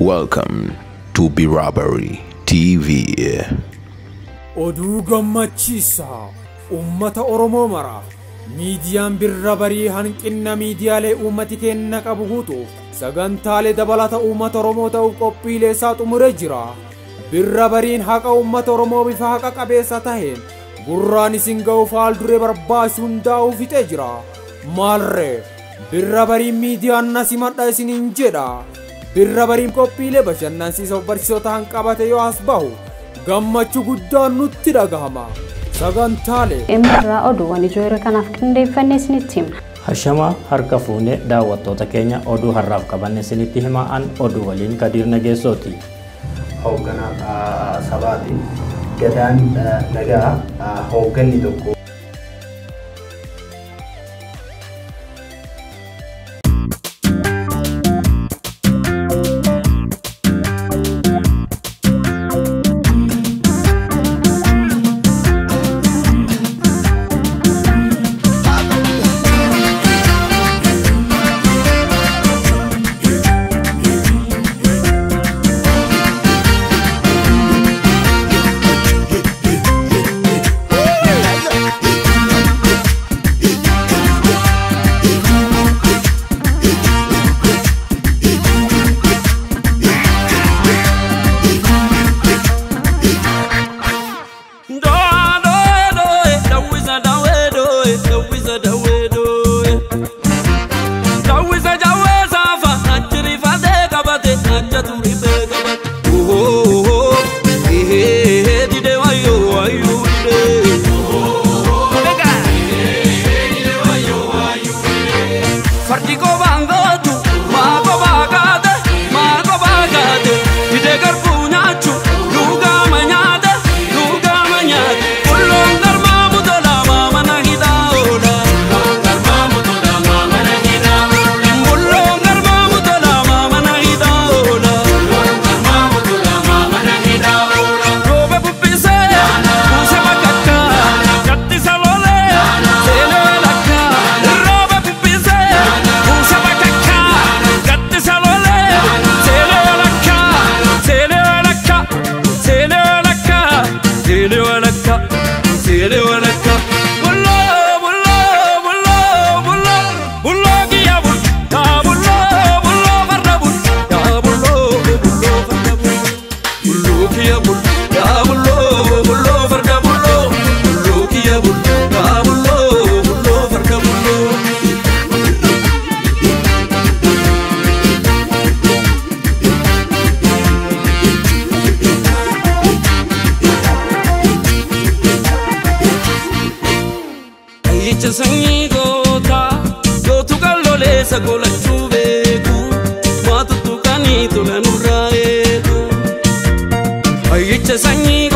Welcome to Birabari TV. Oduu gammachiisaa uummata Oromoo maraaf miidiyaan Birra Barii hanqina miidiyaalee uummati keenya qabu guutuuf sagantaalee dabalata uummata Oromoo ta'uuf qophiilee isaa xumuree jira. Birra Bariin haqa uummata Oromoo bifa haqa qabeessa taheen gurraan isin ga'uuf haal duree barbaachisu hundaa'uu fixee jira. Maalree Birra Bariin miidiyaan na simadha isiniin jedha. Birra Bariin qophiilee bashannansiisoo barsiisoo ta'an qabate yoo as bahu gammachuu guddaan nutti dhagahama. Sagantaalee Emirraa oduuwwan ijoo yeroo kanaaf qindeeffannee isinitti himna. Hashama harka fuunee daawwattoota keenya oduu har'aaf qabanne isinitti himaa an oduu waliin Kadiir Nageessooti. Hoogganaa sabaati. Gadaan nagaa hoogganni tokko. Sanyi